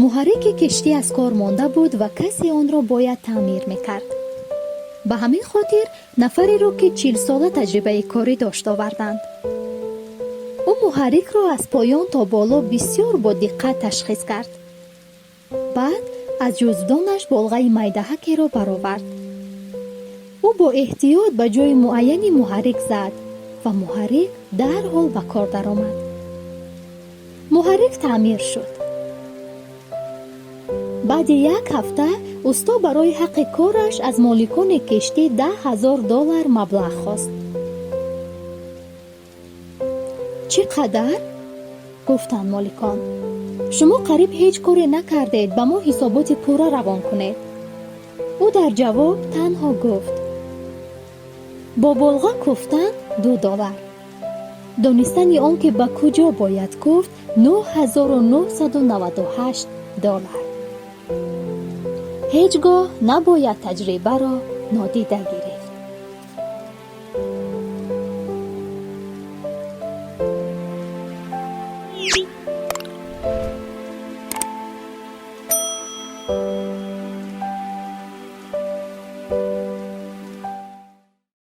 Муҳаррики киштӣ аз кор монда буд ва касе онро бояд таъмир мекард. Ба ҳамин хотир нафареро, ки 40-сола таҷрибаи корӣ дошт, оварданд. Ӯ муҳаррикро аз поён то боло бисёр бо диққат ташхис кард. Баъд аз ҷуздонаш болғаи майдаҳакеро баровард. Ӯ бо эҳтиёт ба ҷои муайяни муҳаррик зад ва муҳаррик дарҳол ба кор даромад. Муҳаррик таъмир шуд. Баъди як ҳафта усто барои ҳаққи кораш аз моликони киштӣ 10 000 доллар маблағ хост. «Чӣ қадар?» — гуфтанд моликон. «Шумо қариб ҳеҷ коре накардед. Ба мо ҳисоботи пурра равон кунед». Ӯ дар ҷавоб танҳо гуфт: «Бо болға кӯфтан 2 доллар, донистани он ки ба куҷо бояд кӯфт, 9998 доллар». Ҳеҷ гоҳ набояд таҷрибаро нодида гирифт.